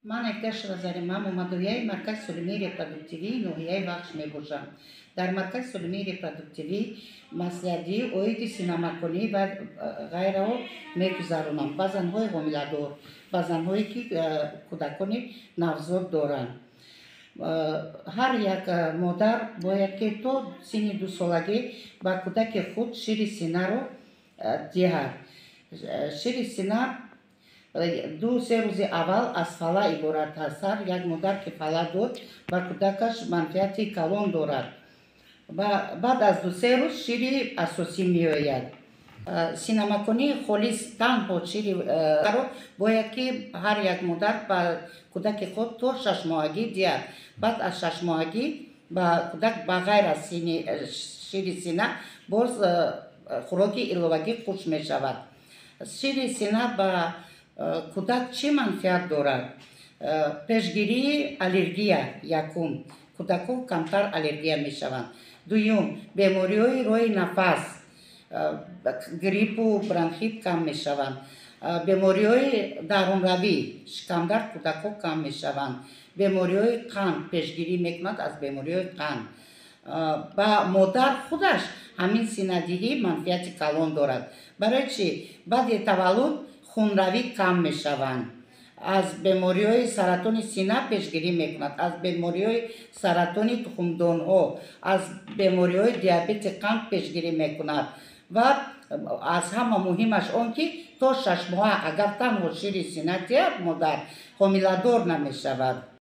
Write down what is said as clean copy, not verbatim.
Ман Экташева Зарима, мумаддояи Маркази солимии репродуктивии ноҳияи Вахш мебошам. Дар Маркази солимии репродуктивӣ маслиҳатдиҳӣ оиди синамаконӣ ва ғайраҳо мегузаронам ба занҳои ҳомиладор, ба занҳое, ки кӯдакони навзод доранд. Ҳар як модар бояд, ки то синни 2-солагӣ ба кӯдаки худ шири синаро диҳад. Шири сина 2-3 рӯзи аввал аз фала иборат аст. Ҳар як модар, ки фала дод, ба кӯдакаш манфиати калон дорад. Баъд аз 2-3 рӯз шири асосӣ меояд. Синамаконии холис, танҳо шириро бояд, ки ҳар як модар ба кӯдаки худ то 6-моҳагӣ диҳад. Баъд аз 6-моҳагӣ ба кӯдак ба ғайр аз шири сина боз хӯроки иловагӣ хуш мешавад. Шири сина ба кӯдак чӣ манфиат дорад? Пешгирии аллергия: якум, кӯдакҳо камтар аллергия мешаванд. Дуюм, бемориҳои роҳи нафас, гриппу бронхит кам мешаванд. Бемориҳои дарунравӣ, шикамдард кӯдакҳо кам мешаванд. Бемориҳои қанд, пешгирӣ мекунад аз бемориҳои қанд. Ба модар худаш ҳамин синадиҳӣ манфиати калон дорад. Барои чӣ? Баъди таваллуд хунравӣ кам мешаванд, аз бемориҳои саратони сина пешгирӣ мекунад, аз бемориҳои саратони тухмдонҳо, аз бемориҳои диабети қанд пешгирӣ мекунад. Ва аз ҳама муҳимаш он, ки то 6 моҳа агар танҳо шири сина диҳад, модар ҳомиладор намешавад.